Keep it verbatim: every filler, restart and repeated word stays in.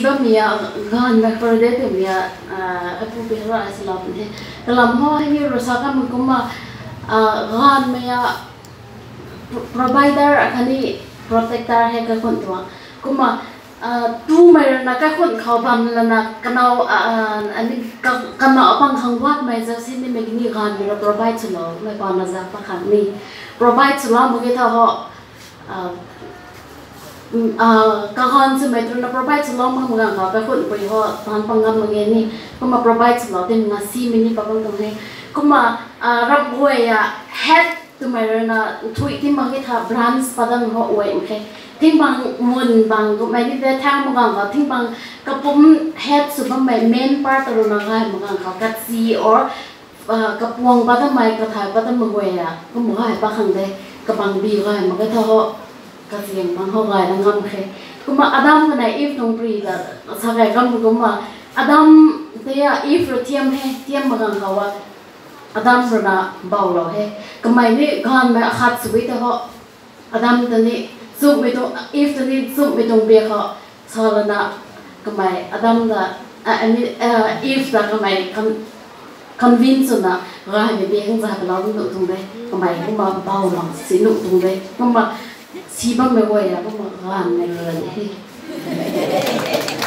Bammei a, gaanvmei khou de twmei a, apu pi hara silou pun the. Kalam hou hei ni rui sa kamei kumna, gaanvmei a, provider akhatni protector hei kaikhunh tuang. Kumna, tumei rui na kaikhunh khou bam lana kanow, kanow apang khang guatmei zauc sinimei kini gaanvmei rui provide swloumei pana zak pa khatni provide swlou mak ge tha ho. Kaganv swmei tu na provide swlou mak mak ganv khou kaikhunh pui hou taanc pang ngam mak ge ni. Kumna provide swlou tim na simei ni pa bam tuang he. Kumna, ramh guay a, head twmei rui na nthuih ti mak ge tha branch padam hou guay mak khe. Thingbang mun bang kummei ni de thang mak ganv khou thingbang kapumc head sw bammei main part ta rui na gay mak ganv khou katsi or kapuang padamei kathai padam mak guay a kumna gay pa khang de. Kabang bi gay mak ge tha ho. Kaziang bang hou gay na ngam khe. Kumna Adam kanei Eve tuang pri ta sa gay kam kumna Adam tei a Eve rui thiam he, thiam mak ganv khou a Adam rui na bawlou he. Kamei ni gaanvmei akhat sw e tei ho. Adam ta ni, chumhmei tuang, Eve ta ni chumhmei tuang bia khou sa lana kamei Adam ta, Eve ta kamei convince swna gaymei bia khang zay palou nuh tuang de. Kamei kumna baw mak si nuh tuang de. Kumna si bammei guay a kumna gaanvmei rui na he.